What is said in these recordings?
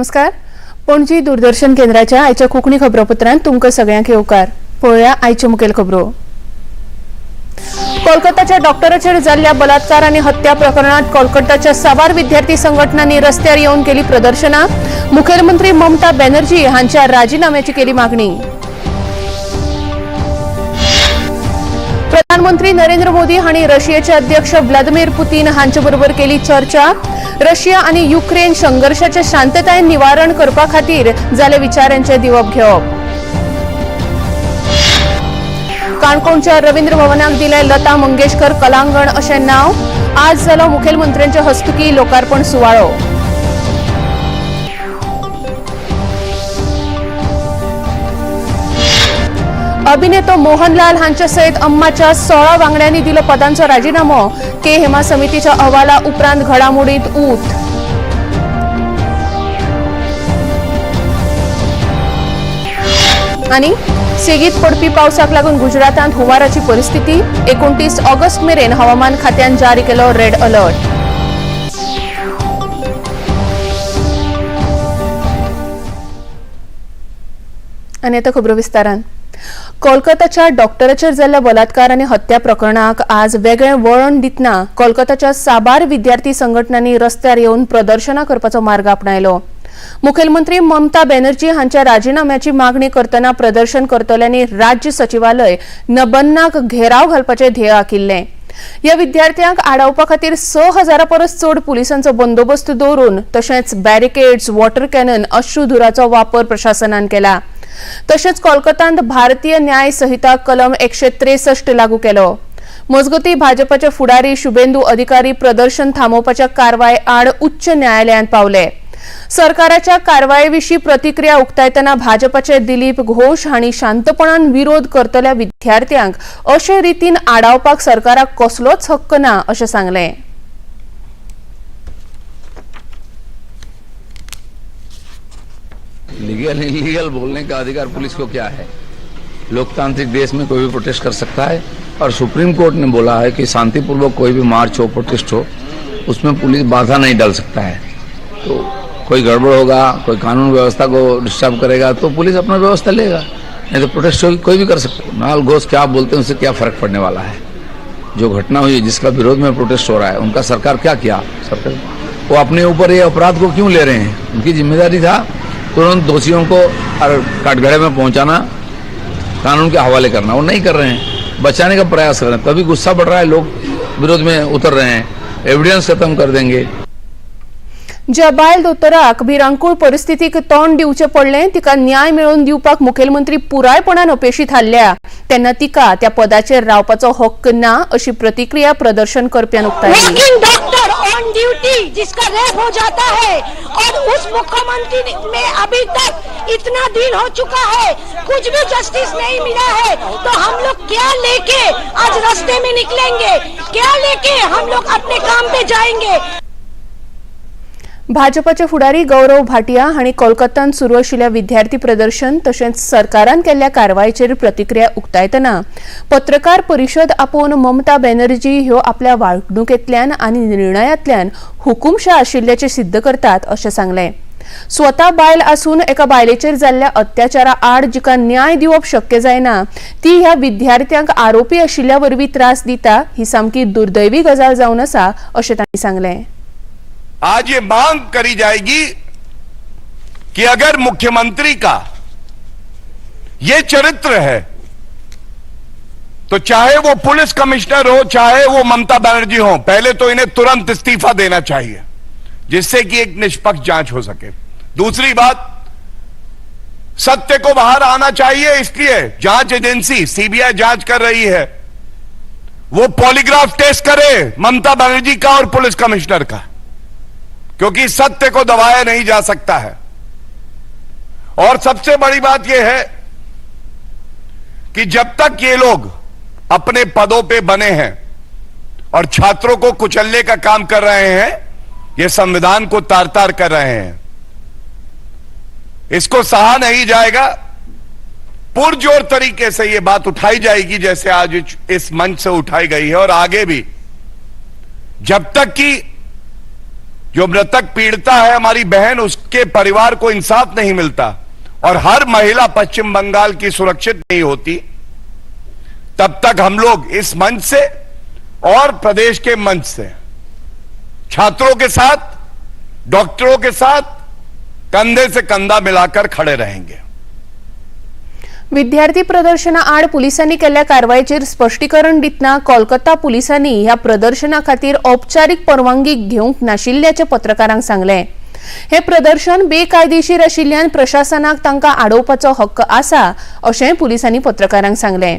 नमस्कार. पणजी दूरदर्शन केंद्राच्या आयच्या कोंकणी खबरापत्रांत तुमकां सगळ्यांक येवकार. पळोवया आयच्यो मुखेल खबरो. कोलकाताच्या डॉक्टराचेर जाल्ल्या बलात्कार आनी हत्या प्रकरणात कोलकाताच्या साबार विद्यार्थी संघटनांनी रस्त्यार येवन केली प्रदर्शनां. मुखेलमंत्री ममता बॅनर्जी हांच्या राजीनाम्याची केली मागणी. प्रधानमंत्री नरेंद्र मोदी हांणी रशियेचे अध्यक्ष व्लादिमीर पुतीन हांचे बरोबर केली चर्चा. रशिया आनी युक्रेन संघर्षाचे शांततायेन निवारण करपा खातीर जाले विचारांचे दिवप घेवप. काणकोणच्या रवींद्र भवनाक दिले लता मंगेशकर कलांगण अशें नांव. आज जालो मुखेलमंत्र्यांच्या हस्तुकी लोकार्पण सुवाळो. अभिनेतो मोहनलाल हांच्या सयत अम्माच्या 16 वांगड्यांनी दिलो पदांचो राजीनामो. के हेमा समितीच्या अहवाला उपरांत घडामोडीत ऊत. आनी सेगीत पडपी पावसाक लागून गुजरातांत हुंवाराची परिस्थिती. 29 ऑगस्ट मेरेन हवामान खात्यान जारी केलो रेड अलर्ट. आनी आतां खबरो विस्तारान. कोलकाताच्या डॉक्टराचेर जाल्ल्या बलात्कार आनी हत्या प्रकरणाक आज वेगळें वळण दितना कोलकाताच्या साबार विद्यार्थी संघटनांनी रस्त्यार येवन प्रदर्शनां करपाचो मार्ग आपणायलो. मुखेलमंत्री ममता बॅनर्जी हांच्या राजीनाम्याची मागणी करतना प्रदर्शन करतल्यांनी राज्य सचिवालय नबन्नाक घेराव घालपाचें ध्येय आखिल्लें. ह्या विद्यार्थ्यांक आडावपा खातीर 6,000 परस चड पुलिसांचो बंदोबस्त दवरून तशेंच बॅरिकेड्स, वॉटर कॅनन, अश्रुधुराचो वापर प्रशासनान केला. तशेंच कोलकातांत भारतीय न्याय संहिता कलम 163 लागू केलो. मजगती भाजपाचे फुडारी शुभेंदू अधिकारी प्रदर्शन थांबोवपाच्या कारवाये आड उच्च न्यायालयांत पावले. सरकाराच्या कारवाये विशीं प्रतिक्रिया उक्तायतना भाजपाचे दिलीप घोष हांणी शांतपणान विरोध करतल्या विद्यार्थ्यांक अशे रितीन आडावपाक सरकाराक कसलोच हक्क ना अशें सांगलें. लीगल इलीगल बोलने का अधिकार पुलिस को क्या है? लोकतांत्रिक देश में कोई भी प्रोटेस्ट कर सकता है और सुप्रीम कोर्ट ने बोला है कि शांतिपूर्वक कोई भी मार्च हो, प्रोटेस्ट हो, उसमें पुलिस बाधा नहीं डाल सकता है। तो कोई गड़बड़ होगा, कोई कानून व्यवस्था को डिस्टर्ब करेगा तो पुलिस अपना व्यवस्था लेगा, नहीं तो प्रोटेस्ट कोई भी कर सकता है। नाल घोष क्या बोलते हैं उससे क्या फर्क पड़ने वाला है? जो घटना हुई जिसका विरोध में प्रोटेस्ट हो रहा है, उनका सरकार क्या किया? सरकार वो अपने ऊपर ये अपराध को क्यों ले रहे हैं? उनकी जिम्मेदारी था तुरंत दोषियों को और कटघरे में पहुंचाना, कानून के हवाले करना, वो नहीं कर रहे हैं, बचाने का प्रयास कर रहे हैं। तभी गुस्सा बढ़ रहा है, लोग विरोध में उतर रहे हैं, एविडेंस खत्म कर देंगे। ज्या बायल दोतोराक भिरांकूळ परिस्थितीक तोंड दिवचें पडलें तिका न्याय मेळोवन दिवपाक मुखेलमंत्री पुरायपणान अपेशी थारल्या तेन्ना तिका त्या पदाचेर रावपाचो हक्क ना अशी प्रतिक्रिया प्रदर्शन करप्यान उक्तायली. वर्किंग डॉक्टर ऑन ड्यूटी जिसका रेप हो जाता है और उस मुख्यमंत्री में अभी तक इतना दिन हो चुका है, कुछ भी जस्टिस नहीं मिला है, तो हम लोग क्या लेके आज रास्ते में निकलेंगे? क्या लेके हम लोग अपने काम पे जाएंगे? भाजपाचे फुडारी गौरव भाटिया हांणी कोलकातांत सुरू आशिल्ल्या विद्यार्थी प्रदर्शन तशेंच सरकारान केल्ल्या कारवायेचेर प्रतिक्रिया उक्तायतना पत्रकार परिशद आपोवन ममता बॅनर्जी ह्यो आपल्या वागणुकेंतल्यान आनी निर्णयांतल्यान हुकुमशा आशिल्ल्याचें सिद्ध करतात अशें सांगलें. स्वता बायल आसून एका बायलेचेर जाल्ल्या अत्याचारा आड जिका न्याय दिवप शक्य जायना ती ह्या विद्यार्थ्यांक आरोपी आशिल्ल्या वरवीं त्रास दिता ही सामकी दुर्दैवी गजाल जावन आसा अशें तांणी सांगलें. आज ये मांग करी जाएगी कि अगर मुख्यमंत्री का ये चरित्र है तो चाहे वो पुलिस कमिश्नर हो, चाहे वो ममता बनर्जी हो, पहले तो इन्हें तुरंत इस्तीफा देना चाहिए जिससे कि एक निष्पक्ष जांच हो सके। दूसरी बात, सत्य को बाहर आना चाहिए, इसलिए जांच एजेंसी सीबीआई जांच कर रही है, वो पॉलीग्राफ टेस्ट करे ममता बनर्जी का और पुलिस कमिश्नर का, क्योंकि सत्य को दबाया नहीं जा सकता है। और सबसे बड़ी बात यह है कि जब तक ये लोग अपने पदों पे बने हैं और छात्रों को कुचलने का काम कर रहे हैं, ये संविधान को तार तार कर रहे हैं, इसको सहा नहीं जाएगा। पुरजोर तरीके से ये बात उठाई जाएगी जैसे आज इस मंच से उठाई गई है, और आगे भी जब तक कि जो मृतक पीड़िता है हमारी बहन, उसके परिवार को इंसाफ नहीं मिलता और हर महिला पश्चिम बंगाल की सुरक्षित नहीं होती, तब तक हम लोग इस मंच से और प्रदेश के मंच से छात्रों के साथ, डॉक्टरों के साथ कंधे से कंधा मिलाकर खड़े रहेंगे। विद्यार्थी प्रदर्शना आड पुलिसांनी केल्ल्या कारवायेचेर स्पश्टीकरण दितना कोलकाता पुलिसांनी ह्या प्रदर्शना खातीर औपचारीक परवानगी घेवंक नाशिल्ल्याचें पत्रकारांक सांगलें। हे प्रदर्शन बेकायदेशीर आशिल्ल्यान प्रशासनाक तांकां आडोवपाचो हक्क आसा अशेंय पुलिसांनी पत्रकारांक सांगलें।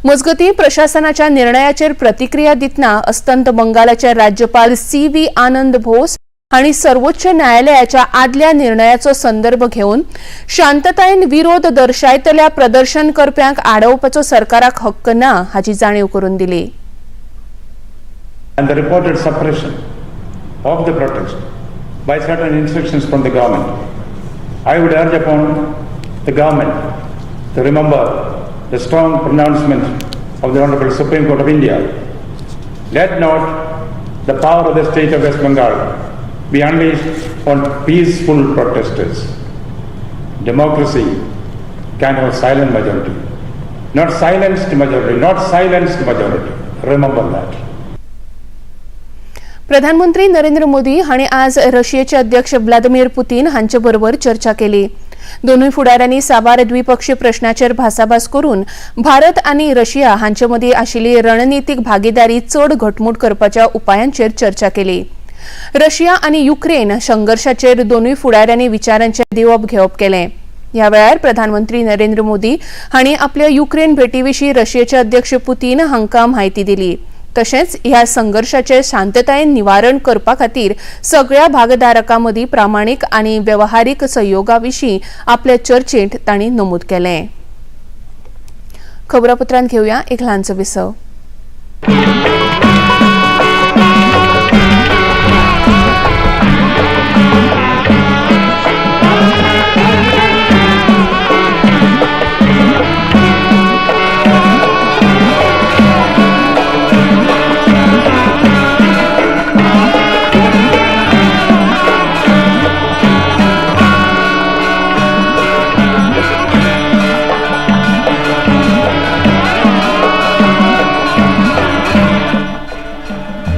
मजगतीं प्रशासनाच्या निर्णयाचेर प्रतिक्रिया दितना अस्तंत बंगालाचे राज्यपाल सी.व्ही. आनंद बोस हांणी सर्वोच्च न्यायालयाच्या आदल्या निर्णयाचो संदर्भ घेवन शांततायेन विरोध दर्शायतल्या प्रदर्शन करप्यांक आडोवपाचो सरकाराक हक्क ना हाची जाणीव करून दिली। And the reported suppression of the protest by certain instructions from the government, I would urge upon the government to remember the strong pronouncement of the Honorable Supreme Court of India. Let not the power of the state of West Bengal be unleashed on peaceful protesters. Democracy can have silent majority, not silenced majority, not silenced majority. Remember that. प्रधानमंत्री नरेंद्र मोदी हांणी आज रशियेचे अध्यक्ष Vladimir Putin हांचे बरोबर चर्चा केली। दोनूय फुडाऱ्यांनी साबार द्विपक्षीय प्रश्नाचेर भासाभास करून भारत आनी रशिया हांचे मदीं आशिल्ली रणनितीक भागीदारी चड घटमूट करपाच्या उपायांचेर चर्चा केली। रशिया आनी युक्रेन संघर्शाचेर दोनूय फुडाऱ्यांनी विचारांचें दिवप घेवप केलें। ह्या वेळार प्रधानमंत्री नरेंद्र मोदी हांणी आपल्या युक्रेन भेटी विशीं रशियेचे अध्यक्ष पुतीन हांकां म्हायती दिली। तशेंच ह्या संघर्शाचें शांततायेन निवारण करपा खातीर सगळ्या भागधारकां मदीं प्रामाणीक आनी वेवहारीक सहयोगा विशीं आपले चर्चेंत तांणी नमूद केलें। खबरापत्रांत घेवया एक ल्हानसो विसव।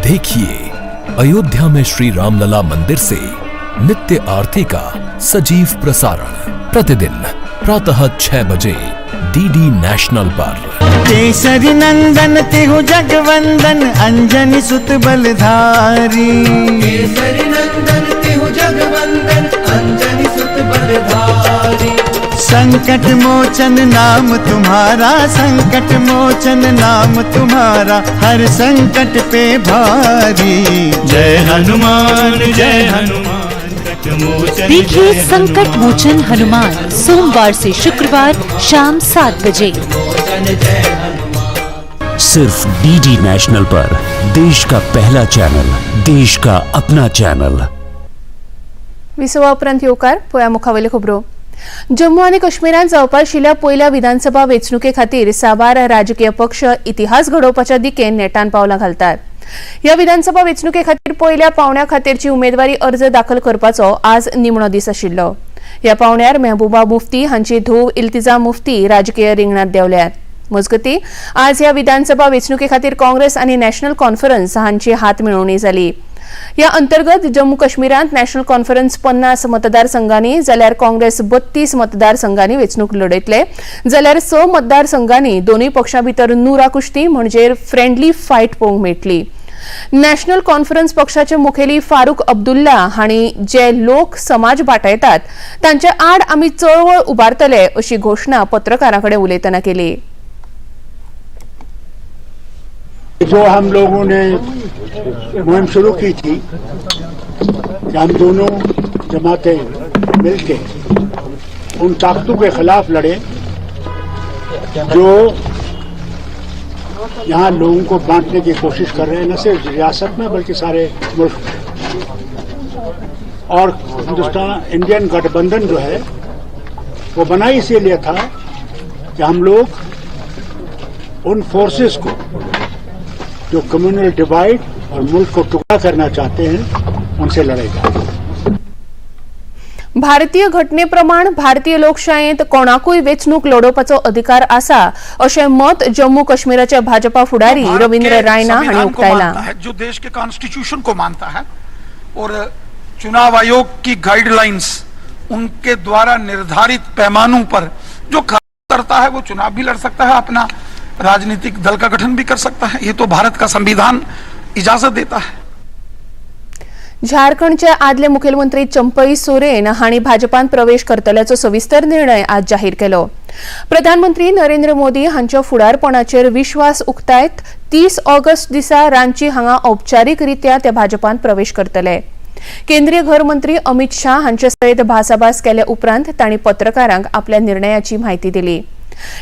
देखिए अयोध्या में श्री रामलला मंदिर से नित्य आरती का सजीव प्रसारण प्रतिदिन प्रातः 6 बजे डीडी नेशनल पर। केसरी नंदन तिहु जगवंदन अंजनी सुत बलधारी। केसरी नंदन तिहु जगवंदन अंजनी सुत बलधारी। संकट मोचन नाम तुम्हारा, संकट मोचन नाम तुम्हारा, हर संकट पे भारी। जय हनुमान जय हनुमान। देखिए संकट मोचन हनुमान सोमवार से शुक्रवार शाम 7 बजे सिर्फ डीडी नेशनल पर, देश का पहला चैनल, देश का अपना चैनल। विसवा उपरांत येवकार पळया मुखावयल्यो खबरो। जम्मू आनी काश्मीरांत जावपा आशिल्ल्या पयल्या विधानसभा वेंचणुके खातीर साबार राजकीय पक्ष इतिहास घडोवपाच्या दिकेन नेटान पावलां घालतात। ह्या विधानसभा वेंचणुके खातीर पयल्या पावण्या खातीरची उमेदवारी अर्ज दाखल करपाचो आज निमणो दीस आशिल्लो। ह्या पावण्यार मेहबूबा मुफ्ती हांची धूव इल्तिजा मुफ्ती राजकीय रिंगणांत देंवल्यात। मजगतीं आज ह्या विधानसभा वेंचणुके खातीर काँग्रेस आनी नॅशनल कॉन्फरन्स हांची हात मेळोवणी जाली। ह्या अंतर्गत जम्मू काश्मीरांत नॅशनल कॉन्फरन्स 50 मतदारसंघांनी जाल्यार काँग्रेस 32 मतदारसंघांनी वेंचणूक लढयतले, जाल्यार 6 मतदारसंघांनी दोनूय पक्षां भितर नुरा कुश्ती म्हणजे फ्रेंडली फायट पळोवंक मेळटली। नॅशनल कॉन्फरन्स पक्षाचे मुखेली फारूक अब्दुल्ला हांणी जे लोक समाज बाटयतात तांचे आड आमी चळवळ उबारतले अशी घोशणा पत्रकारां कडेन उलयतना केली। जो हम लोगों ने मुहिम शुरू की थी कि हम दोनों जमातें मिलके उन ताकतों के खिलाफ लड़े जो यहाँ लोगों को बांटने की कोशिश कर रहे हैं, न सिर्फ रियासत में बल्कि सारे मुल्क में। और हिंदुस्तान इंडियन गठबंधन जो है वो बना इसीलिए था कि हम लोग उन फोर्सेस को जो कम्युनल डिवाइड और मुल्क को टुकड़ा करना चाहते हैं उनसे लड़ेगा। भारतीय घटनेप्रमाण भारतीय लोकशायेंत कोणाकूय वेंचणूक लढोवपाचो अधिकार आसा अशें मत जम्मू काश्मीराचे भाजपा फुडारी रवींद्र रायना हांणी उक्तायलां। जो देश के कॉन्स्टिट्यूशन को मानता है और चुनाव आयोग की गाइडलाइंस उनके द्वारा निर्धारित पैमानों पर जो करता है वो चुनाव भी लड़ सकता है, अपना राजनीतिक दल का गठन भी कर सकता है। ये तो भारत का संविधान इजाजत देता है। झारखंडचे आदले मुखेलमंत्री चंपई सोरेन हांणी भाजपान प्रवेश करतल्याचो सविस्तर निर्णय आज जाहीर केलो। प्रधानमंत्री नरेंद्र मोदी हांच्या फुडारपणाचेर विश्वास उक्तायत 30 ऑगस्ट दिसा रांची हांगा औपचारीक रित्या ते भाजपान प्रवेश करतले। केंद्रीय घर मंत्री अमित शाह हांचे सयत भासाभास केल्या उपरांत तांणी पत्रकारांक आपल्या निर्णयाची म्हायती दिली।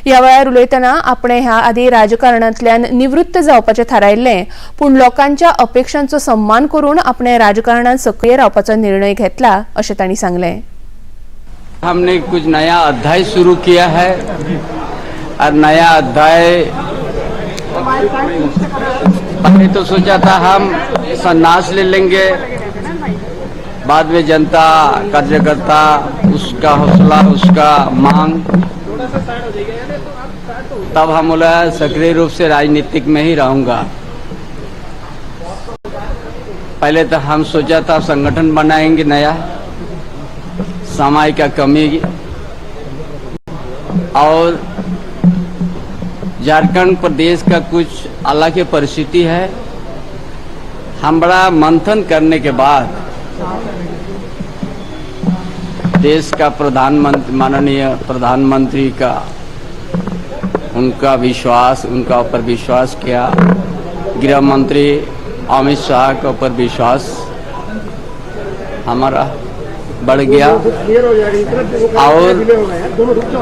ह्या वेळार उलयतना आपणे ह्या आदी राजकारणांतल्यान निवृत्त जावपाचें थारायिल्लें, पूण लोकांच्या अपेक्षांचो सन्मान करून आपणे राजकारणांत सक्रिय रावपाचो निर्णय घेतला अशें तांणी सांगलें। हमने कुछ नया अध्याय शुरू किया है और नया अध्याय पहले तो सोचा था हम संन्यास ले लेंगे, बाद में जनता कार्यकर्ता उसका हौसला उसका मांग, तब हम बोला सक्रिय रूप से राजनीतिक में ही रहूंगा। पहले तो हम सोचा था संगठन बनाएंगे नया, समय का कमी और झारखंड प्रदेश का कुछ अलग ही परिस्थिति है। हम बड़ा मंथन करने के बाद देश का प्रधानमंत्री माननीय प्रधानमंत्री का उनका विश्वास, उनका ऊपर विश्वास किया, गृह मंत्री अमित शाह के ऊपर विश्वास हमारा बढ़ गया और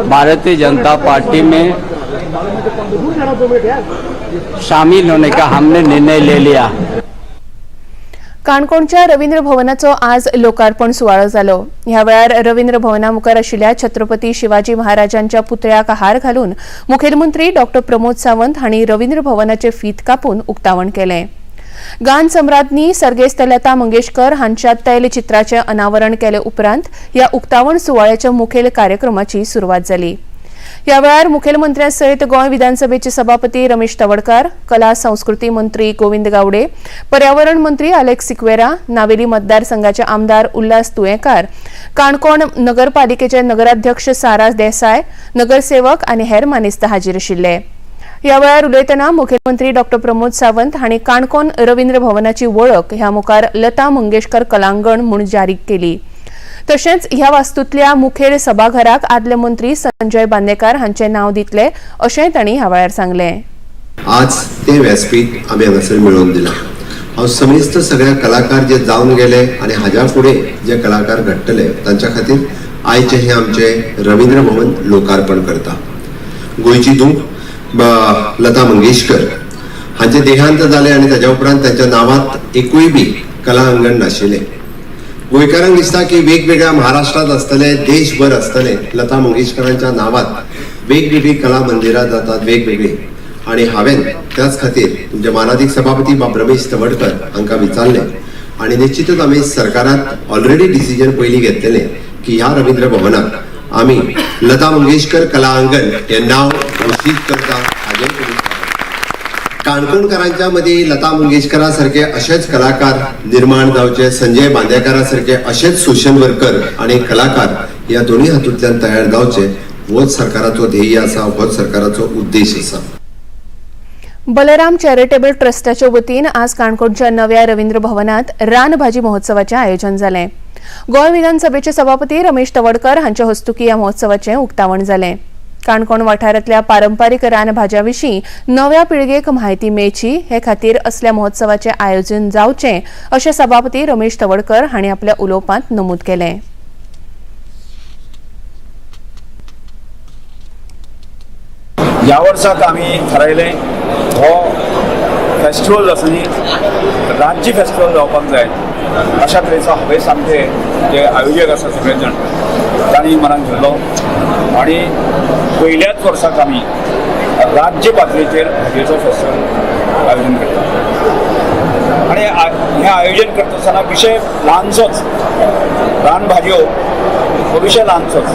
भारतीय जनता पार्टी में शामिल होने का हमने निर्णय ले लिया। काणकोणच्या रवींद्र भवनाचो आज लोकार्पण सुवाळो जालो। ह्या वेळार रवींद्र भवना मुखार आशिल्ल्या छत्रपती शिवाजी महाराजांच्या पुतळ्याक हार घालून मुखेलमंत्री डॉ प्रमोद सावंत हांणी रवींद्र भवनाचे फीत कापून उक्तावण केलें। गान सम्राज्ञी सर्गेस्त लता मंगेशकर हांच्या तैलचित्राचें अनावरण केले उपरांत ह्या उक्तावण सुवाळ्याच्या मुखेल कार्यक्रमाची सुरवात जाली। ह्या वेळार मुखेलमंत्र्यां सयत गोंय विधानसभेचे सभापती रमेश तवडकार, कला संस्कृती मंत्री गोविंद गावडे, पर्यावरण मंत्री अलेक्स सिक्वेरा, नावेली मतदारसंघाचे आमदार उल्हास तुयेंकार, काणकोण नगरपालिकेचे नगराध्यक्ष सारा देसाय, नगरसेवक आनी हेर मानेस्त हाजीर आशिल्ले। ह्या वेळार उलयतना मुखेलमंत्री डॉ प्रमोद सावंत हांणी काणकोण रवींद्र भवनाची वळख ह्या मुखार लता मंगेशकर कलांगण म्हूण जारी केली। तशेंच ह्या वास्तूंतल्या मुखेल सभाघराक आदले मंत्री संजय बांदेकार हांचे नांव दितले अशेंय तांणी ह्या वेळार सांगलें। आज ते व्यासपीठ आमी हांगासर मेळोवन दिलां। हांव समेस्त सगळ्या कलाकार जे जावन गेले आनी हाज्या फुडें जे कलाकार घडटले तांच्या खातीर आयचें हें आमचें रवींद्र भवन लोकार्पण करता। गोंयची धूव लता मंगेशकर हांचें देहांत जालें आनी ताज्या उपरांत तांच्या नांवांत एकूय बी कला अंगण नाशिल्लें। गोंयकारांक दिसता की वेगवेगळ्या महाराष्ट्रांत आसतले, देशभर आसतले, लता मंगेशकरांच्या नांवांत वेगवेगळी कला मंदिरां जातात वेगवेगळी, आनी हांवें त्याच खातीर तुमचे मानादीक सभापती बाब रमेश तवडकर हांकां विचारलें आनी निश्चितच आमी सरकारांत ऑलरेडी डिसिजन पयलीं घेतलेलें की ह्या रवींद्र भवनाक आमी लता मंगेशकर कला आंगण हें नांव घोशीत करता। हाजें काणकोणकारांच्या मदीं लता मंगेशकरा सारखे अशेच कलाकार निर्माण जावचे, संजय बांदेकारा सारखे अशेच सोशल वर्कर आनी कलाकार ह्या दोनूय हातूंतल्यान तयार जावचे, होच सरकाराचो ध्येय आसा, होच सरकाराचो उद्देश आसा। बलराम चॅरिटेबल ट्रस्टाच्या वतीन आज काणकोणच्या नव्या रवींद्र भवनात रानभाजी महोत्सवाचें आयोजन जालें। गोंय विधानसभेचे सभापती रमेश तवडकर हांच्या हस्तुकी ह्या महोत्सवाचें उक्तावण जालें। काणकोण वाठारांतल्या पारंपारीक रानभाज्यां विशीं नव्या पिळगेक म्हायती मेळची हे खातीर असल्या महोत्सवाचें आयोजन जावचें अशें सभापती रमेश तवडकर हांणी आपल्या उलोवपांत नमूद केलें। ह्या वर्साक आमी थारायलें हो फेस्टिवल जो आसा न्ही राज्य फेस्टिवल जावपाक जाय अशा तरेचो हावेस आमचे जे आयोजक आसा सगळे जाण तांणी मनान धरलो आनी पयल्याच वर्साक आमी राज्य पातळेचेर भाजयेचो फेस्टिवल आयोजन करता आनी आनी हें आयोजन करता आसतना विशय ल्हानसोच, रान भाजयो हो विशय ल्हानसोच,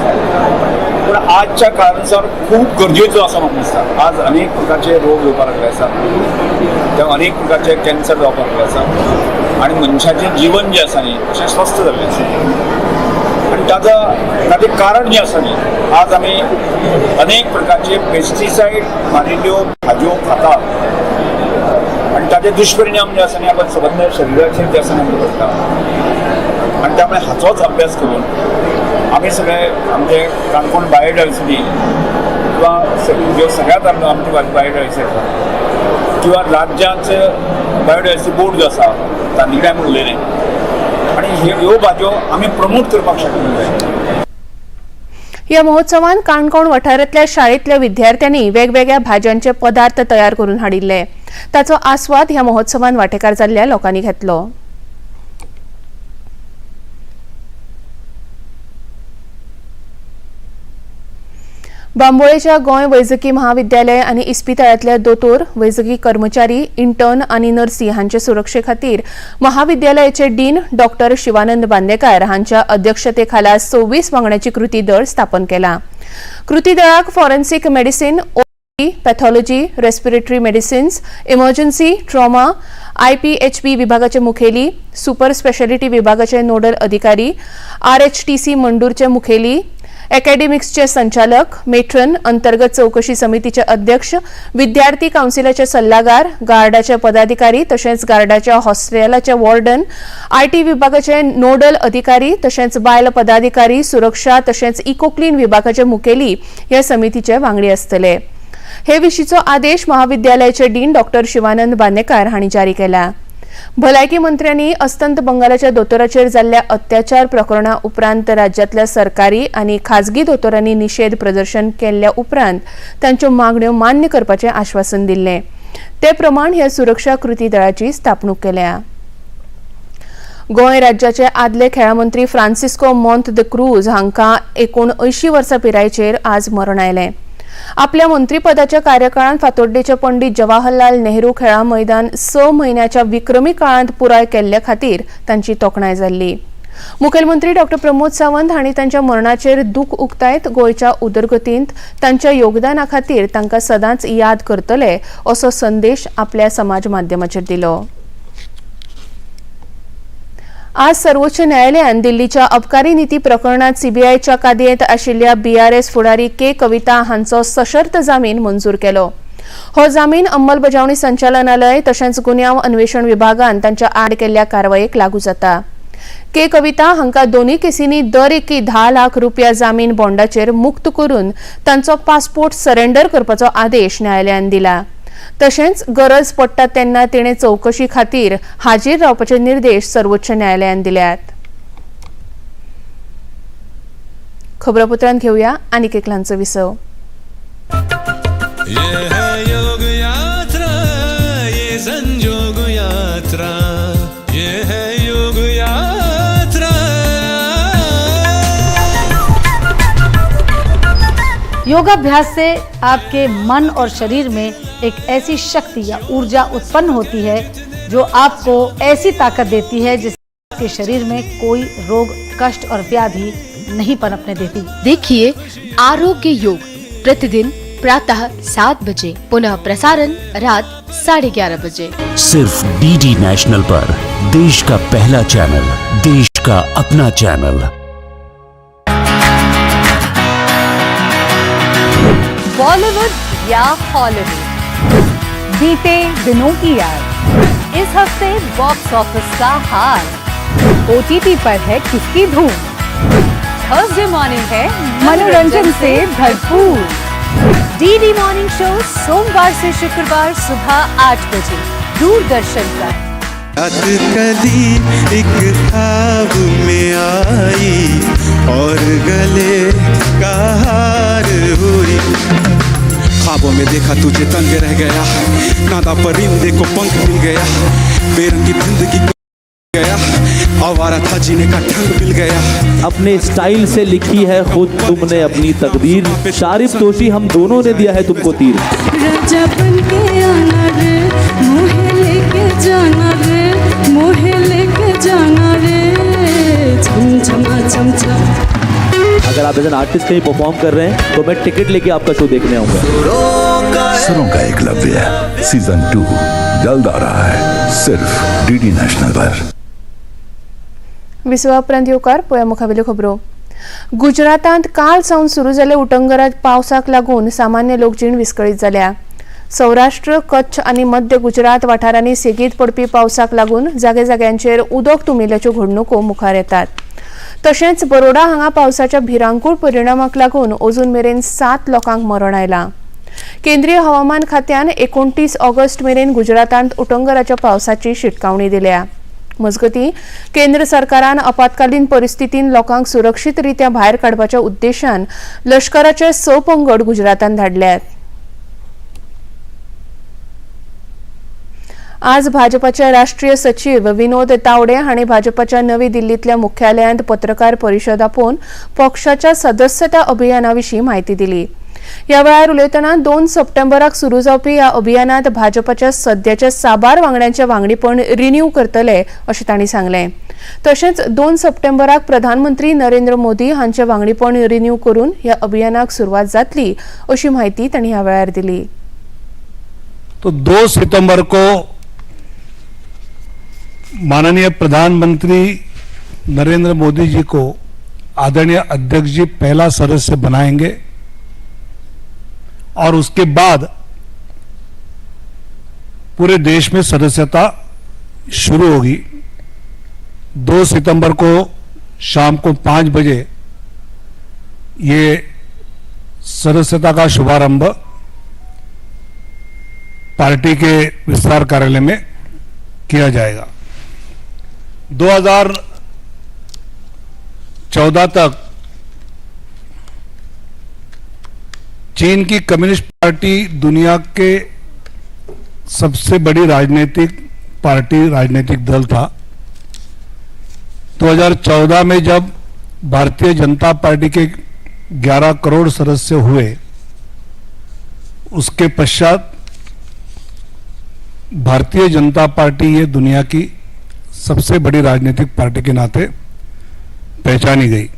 पूण आजच्या काळानुसार खूब गरजेचो आसा म्हाका दिसता. आज अनेक प्रकारचे रोग येवपाक लागले आसा, तें अनेक प्रकारचे कॅन्सर जावपाक लागले आसा आनी मनशाचें जीवन जें आसा न्ही अशें स्वस्थ जाल्लें आसा. आनी ताचें कारण जें आसा न्ही, आज आमी अनेक प्रकारचे पेस्टिसायड मारिल्ल्यो भाजयो खाता आनी ताचे दुश्परिणाम जे आसा न्ही आपण सबंद शरिराचेर जे आसा न्ही आमकां पडटा. आनी त्यामुळे हाचोच अभ्यास करून आमी सगळे आमचे काणकोण बायोडायवर्सिटी किंवा ज्यो सगळ्यात आमची बायोडायवर्सिटी आसा किंवा राज्याचे बायोडायवर्सिटी बोर्ड जो आसा तांचे कडेन आमी उलयले आनी ह्यो भाजयो आमी प्रमोट करपाक शकता. ह्या महोत्सवान काणकोण वाठारांतल्या शाळेंतल्या विद्यार्थ्यांनी वेगवेगळ्या भाज्यांचे पदार्थ तयार करून हाडिल्ले. ताचो आस्वाद ह्या महोत्सवान वांटेकार जाल्ल्या लोकांनी घेतलो. बांबोळेच्या गोंय वैजकी महाविद्यालय आनी इस्पितळांतल्या दोतोर, वैजकी कर्मचारी, इंटर्न आनी नर्सी हांचे सुरक्षे खातीर महाविद्यालयाचे डीन डॉक्टर शिवानंद बांदेकार हांच्या अध्यक्षतेखाला 26 वांगड्याची कृती दळ स्थापन केला. कृती दळाक forensic medicine, OP, pathology, respiratory medicines, emergency, trauma, IPHB विभागाचे मुखेली, सुपर स्पेशालिटी विभागाचे नोडल अधिकारी, आरएचटीसी मंडूरचे मुखेली, अकॅडमिक्सचे संचालक, मेट्रन, अंतर्गत चौकशी समितीचे अध्यक्ष, विद्यार्थी काउन्सिलाचे सल्लागार, गार्डाचे पदाधिकारी तशेंच गार्डाच्या हॉस्टेलाचे वॉर्डन, IT विभागाचे नोडल अधिकारी तशेंच बायल पदाधिकारी, सुरक्षा तशेंच इको क्लीन विभागाचे मुखेली ह्या समितीचे वांगडी आसतले. हे विशींचो आदेश महाविद्यालयाचे डीन डॉक्टर शिवानंद बांदेकार हांणी जारी केला. भलायकी मंत्र्यांनी अस्तंत बंगालाच्या दोतोराचेर जाल्ल्या अत्याचार प्रकरणा उपरांत राज्यांतल्या सरकारी आनी खाजगी दोतोरांनी निशेध प्रदर्शन केल्ल्या उपरांत तांच्यो मागण्यो मान्य करपाचें आश्वासन दिल्लें. ते प्रमाण ह्या सुरक्षा कृती दळाची स्थापणूक केल्या. गोंय राज्याचे आदले खेळां मंत्री फ्रांसिस्को मोंत the cruise हांकां 79 वर्सां पिरायेचेर आज मरण आयलें. आपल्या मंत्रीपदाच्या कार्यकाळांत फातोड्डेचे पंडित जवाहरलाल नेहरू खेळां मैदान 6 म्हयन्याच्या विक्रमी काळांत पुराय केल्ले खातीर तांची तोखणाय जाल्ली. मुखेलमंत्री डॉक्टर प्रमोद सावंत हांणी तांच्या मरणाचेर दूख उक्तायत गोंयच्या उदरगतींत तांच्या योगदाना खातीर तांकां सदांच याद करतले असो संदेश आपल्या समाज माध्यमाचेर दिलो. आज सर्वोच्च न्यायालयान दिल्लीच्या अबकारी नीती प्रकरणात सीबीआयच्या कादयेंत आशिल्ल्या बीआरएस फुडारी के कविता हांचो सशर्त जामीन मंजूर केलो. हो जामीन अंमलबजावणी संचालनालय तशेंच गुन्यांव अन्वेषण विभागान तांच्या आड केल्ल्या कारवायेक लागू जाता. के कविता हांकां दोनूय केसींनी दर एकी 10 लाख रुपया जामीन बॉन्डाचेर मुक्त करून तांचो पासपोर्ट सरेंडर करपाचो आदेश न्यायालयान दिला. तशेंच गरज पडटा तेन्ना तिणें चवकशी खातीर हाजीर रावपाचे निर्देश सर्वोच्च न्यायालयान दिल्यात. खबरापत्रांत घेवया आनीक एक ल्हानसो विसव. ये है योग यात्रा, ये संजोग यात्रा, ये है योग यात्रा. योगाभ्यास से आपके मन और शरीर में एक ऐसी शक्ति या ऊर्जा उत्पन्न होती है जो आपको ऐसी ताकत देती है जिससे आपके शरीर में कोई रोग, कष्ट और व्याधि नहीं पनपने देती। देखिए आरोग्य योग प्रतिदिन प्रातः 7 बजे, पुनः प्रसारण रात 11:30 बजे, सिर्फ डीडी नेशनल पर। देश का पहला चैनल, देश का अपना चैनल। बॉलीवुड या हॉलीवुड, बीते दिनों की याद, इस हफ्ते बॉक्स ऑफिस का हाल, ओटीटी पर है किसकी धूम, थर्सडे मॉर्निंग है मनोरंजन से भरपूर। डीडी मॉर्निंग शो सोमवार से शुक्रवार सुबह 8 बजे दूरदर्शन पर। रात कदी एक ख्वाब में आई और गले का हार हुई। ख्वाबों में देखा तुझे तंग रह गया, नादा परिंदे को पंख मिल गया, बेरंगी जिंदगी गया, आवारा था जीने का ढंग मिल गया। अपने स्टाइल से लिखी है खुद तुमने अपनी तकदीर, शारिब तोशी हम दोनों ने दिया है तुमको तीर। राजा बन के आना रे, मुझे लेके जाना रे, अगर आप एज एन आर्टिस्ट कहीं परफॉर्म कर रहे हैं तो मैं टिकट लेके आपका शो देखने आऊंगा। सुरों का एकलव्य सीजन 2 जल्द आ रहा है सिर्फ डीडी नेशनल पर। विसवा उपरांत येवकार पळया मुखावेल्यो खबरो। गुजरातांत काल सावन सुरू जाल्ल्या उटंगरात पावसाक लागून सामान्य लोकजीण विस्कळीत जाल्या। सौराष्ट्र, कच्छ आनी मध्य गुजरात वाठारांनी सेगीत पडपी पावसाक लागून जागे जाग्यांचेर उदक तुंबिल्ल्याच्यो घडणुको मुखार येतात। तशेंच बरोडा हांगा पावसाच्या भिरांकूळ परिणामाक लागून अजून मेरेन 7 लोकांक मरण आयलां। केंद्रीय हवामान खात्यान 29 ऑगस्ट मेरेन गुजरातांत उटंगराच्या पावसाची शिटकावणी दिल्या। मजगती केंद्र सरकारान आपत्कालीन परिस्थितीन लोकांक सुरक्षीत रित्या भायर काडपाच्या उद्देशान लष्कराचे 6 पंगड गुजरातान धाडल्यात। आज भाजपाचे राष्ट्रीय सचिव विनोद तावडे हांणी भाजपाच्या नवी दिल्लीतल्या मुख्यालयांत पत्रकार परिशद आपोवन पक्षाच्या सदस्यता अभियाना विशीं म्हायती दिली। ह्या वेळार उलयतना 2 सप्टेंबराक सुरू जावपी ह्या अभियानात भाजपाच्या सद्याच्या साबार वांगड्यांचे वांगडीपण रिन्यू करतले अशें तांणी सांगलें। तशेंच 2 सप्टेंबराक प्रधानमंत्री नरेंद्र मोदी हांचे वांगडीपण रिन्यू करून ह्या अभियानाक सुरवात जातली अशी म्हायती तांणी ह्या वेळार दिली। तो 2 सितंबर को माननीय प्रधानमंत्री नरेंद्र मोदी जी को आदरणीय अध्यक्ष जी पहला सदस्य बनाएंगे और उसके बाद पूरे देश में सदस्यता शुरू होगी। 2 सितंबर को शाम को 5 बजे ये सदस्यता का शुभारंभ पार्टी के विस्तार कार्यालय में किया जाएगा। 2014 तक चीन की कम्युनिस्ट पार्टी दुनिया के सबसे बड़ी राजनीतिक पार्टी, राजनीतिक दल था। 2014 में जब भारतीय जनता पार्टी के 11 करोड़ सदस्य हुए, उसके पश्चात भारतीय जनता पार्टी ये दुनिया की सबसे बड़ी राजनीतिक पार्टी के नाते पहचानी गई।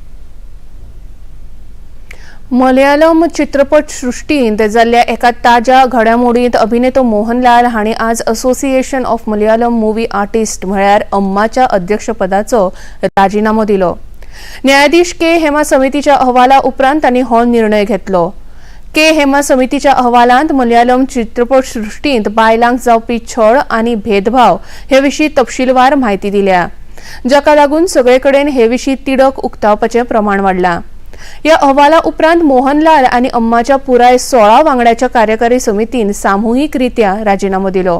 मलयालम चित्रपट सृष्टींत जाल्ल्या एका ताज्या घडामोडींत अभिनेतो मोहनलाल हांणी आज association of Malayalam movie artist म्हळ्यार अम्माच्या अध्यक्षपदाचो राजिनामो दिलो। न्यायाधीश के हेमा समितीच्या अहवाला उपरांत तांणी हो निर्णय घेतलो। के हेमा समितीच्या अहवालांत मलयालम चित्रपट सृष्टींत बायलांक जावपी छळ आनी भेदभाव हे विशीं तपशीलवार म्हायती दिल्या, जाका लागून सगळे कडेन हे विशीं तिडक उक्तावपाचें प्रमाण वाडलां। ह्या अहवाला उपरांत मोहनलाल आनी अम्माच्या पुराय 16 वांगड्याच्या कार्यकारी समितीन सामुहीकरित्या राजिनामो दिलो।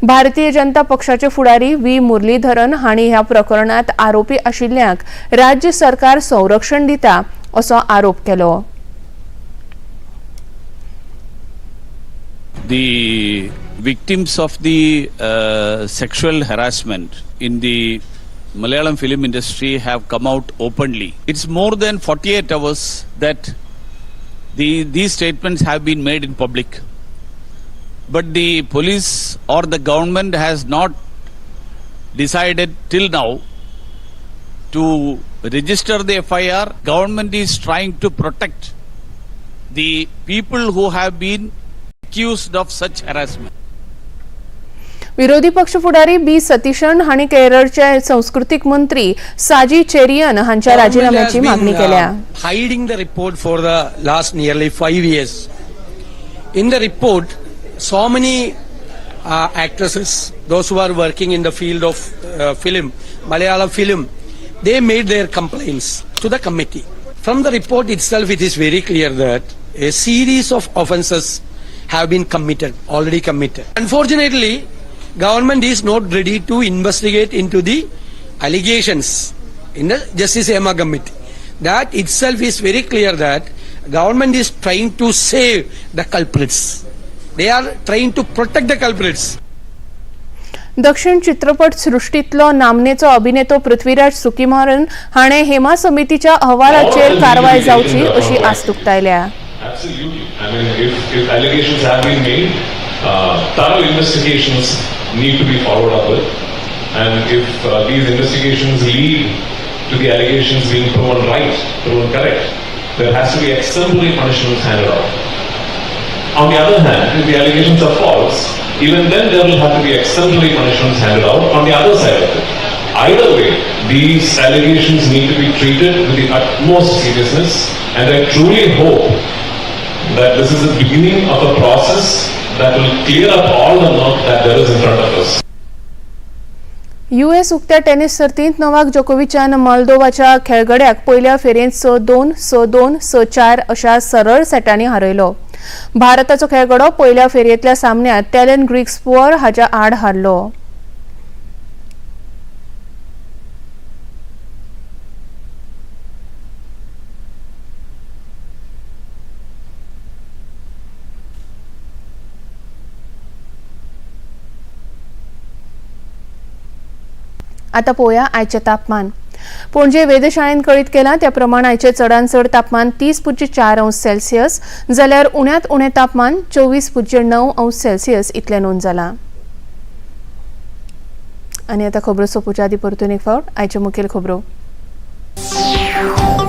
भारतीय जनता पक्षाचे फुडारी व्ही मुरलीधरन हांणी ह्या प्रकरणात आरोपी आशिल्ल्यांक राज्य सरकार संरक्षण दिता असो आरोप केलो। The victims of the sexual harassment in the Malayalam film industry have come out openly. It's more than 48 hours that these statements have been made in public. But the police or the government has not decided till now to register the FIR. Government is trying to protect the people who have been accused of such harassment. विरोधी पक्ष फुडारी बी सतीशन हांणी केरळचे संस्कृतीक मंत्री साजी चेरियन हांच्या राजीनाम्याची मागणी केल्या। Hiding the report for the last nearly 5 years. In the report, so many actresses, those who are working in the field of film, Malayalam film, they made their complaints to the committee. From the report itself, it is very clear that a series of offences have been committed, already committed. Unfortunately, government is not ready to investigate into the allegations in the Justice Hema Committee. That itself is very clear that government is trying to save the culprits. They are trying to protect the culprits. दक्षिण चित्रपट सृष्टीतलो नामनेचो अभिनेतो पृथ्वीराज सुकुमारन हाणे हेमा समितीच्या अहवालाचेर कारवाय जावची अशी आस्त उक्तायल्या. Absolutely. I mean, if allegations have been made, thorough investigations need to be followed up with, and if these investigations lead to the allegations being proven right, proven correct, There has to be exemplary punishments handed out. On the other hand, if the allegations are false, even then there will have to be exemplary punishments handed out on the other side of it. Either way, these allegations need to be treated with the utmost seriousness, and I truly hope that this is the beginning of a process that will clear up all the murk that there is in front of us. US उक्त्या tennis सर्तींत Novak जोकोविचान मॉल्दोवाच्या खेळगड्याक पयल्या फेरयेंत 6-2, 6-2, 6-4 अशा सरळ सेटांनी हारयलो. भारताचो खेळगडो पयल्या फेरयेंतल्या सामन्यांत टॅलन ग्रीक्सपुअर हाच्या आड हारलो. आता पळोवया आयचें तापमान. पणजे वेधशाळेन कळीत केलां त्या प्रमाण आयचें चडांत चड तापमान 30.4 अंश सेल्सियस जाल्यार उण्यांत उणें तापमान 24.9 अंश सेल्सियस इतलें नोंद जालां. आनी आतां खबरो सोंपोवच्या आदीं परतून एक फावट आयच्यो मुखेल खबरो.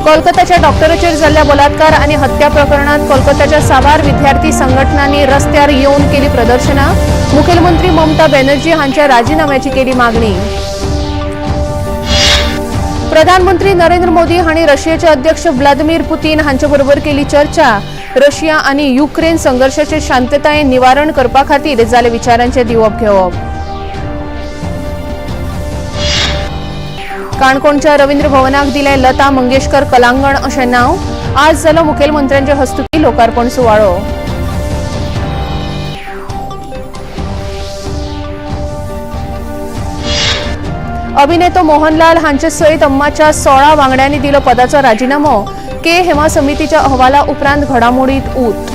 कोलकाताच्या डॉक्टराचेर जाल्ल्या बलात्कार आनी हत्या प्रकरणांत कोलकाताच्या साबार विद्यार्थी संघटनांनी रस्त्यार येवन केली प्रदर्शनां. मुखेलमंत्री ममता बॅनर्जी हांच्या राजीनाम्याची केली मागणी. प्रधानमंत्री नरेंद्र मोदी हांणी रशियेचे अध्यक्ष व्लादिमीर पुतीन हांचे बरोबर केली चर्चा. रशिया आनी युक्रेन संघर्षाचे शांततायेन निवारण करपा खातीर जाले विचारांचे दिवप घेवप. काणकोणच्या रवींद्र भवनाक दिलें लता मंगेशकर कलांगण अशें नांव. आज जालो मुखेलमंत्र्यांचे हस्तुकीं लोकार्पण सुवाळो. अभिनेतो मोहनलाल हांचे सयत अम्माच्या 16 वांगड्यांनी दिलो पदाचो राजीनामो. के हेमा समितीच्या अहवाला उपरांत घडामोडीत ऊत.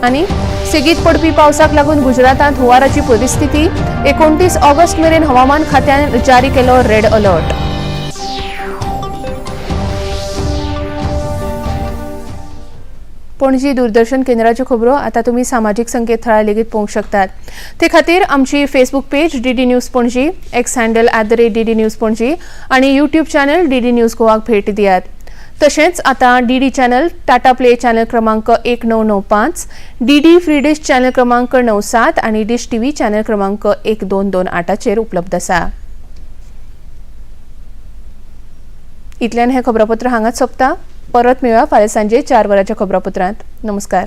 आनी सेगीत पडपी पावसाक लागून गुजरातांत हुंवाराची परिस्थिती. 29 ऑगस्ट मेरेन हवामान खात्यान जारी केलो रेड अलर्ट. पणजी दूरदर्शन केंद्राच्यो खबरो आता तुमी सामाजीक संकेतथळार लेगीत पळोवंक शकतात. ते खातीर आमची Facebook page DD news Panaji, X handle @DD news Panaji आनी यूट्यूब चॅनल डीडी न्यूज गोवाक भेट दियात. तशेंच आतां DD channel Tata play channel क्रमांक 1995, डीडी फ्री डिश चॅनल क्रमांक 97 आनी डिश टीव्ही चॅनल क्रमांक 1228चेर उपलब्ध आसा. इतल्यान हें खबरापत्र हांगाच सोंपता. परत मेळुया फाल्यां सांजे 4 वरांच्या खबरापत्रांत. नमस्कार.